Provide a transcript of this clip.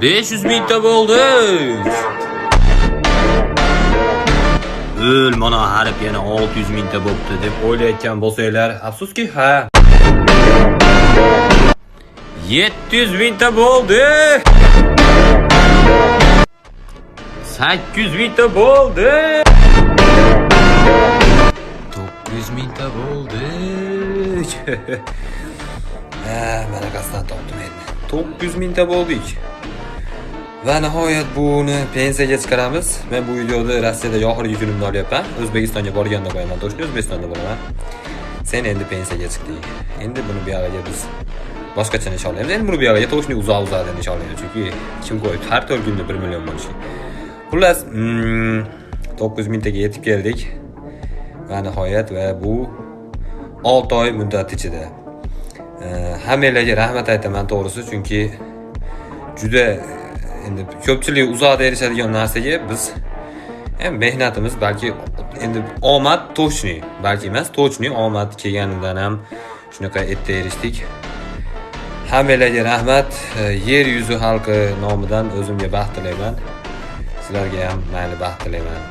500 mingta bo'ldi. O'l, mana harf yana 600 mingta bo'pti deb o'ylayotgan bo'lsanglar, afsuski, ha. 700 mingta bo'ldi. 800 mingta bo'ldi. 900 mingta bo'ldi. Ha, mana qasdan topdim endi. 900 mingta bo'ldik. Va nihoyat buni pensiyaga chiqaramiz. Men bu videoni Rossiyada oxirgi kunimda olyapman. O'zbekistonga borganda qo'yaman. To'shni O'zbekistonda bo'laman. Sen endi pensiyaga chiqding. Endi buni bu yog'iga biz boshqacha nishonlaymiz. Endi buni bu yog'iga to'shni uzoq-uzoqdan nishonlaymiz, chunki kim qo'yibdi har 4 kunda 1 million bo'lishi. Xullas, 900 mingtaga yetib keldik. Va nihoyat va bu 6 oy muddat ichida. Hammanglarga rahmat aytaman to'g'risi, chunki juda endi ko'pchilik uzoqda erishadigan narsaga biz hem mehnatimiz, balki endi omad to'shni, balki emas, to'shni omad kelganidan ham shunaqa erta erishdik. Hammanglarga rahmat. Yer yuzi xalqi nomidan o'zimga baxt tilayman. Sizlarga ham mayli baxt tilayman.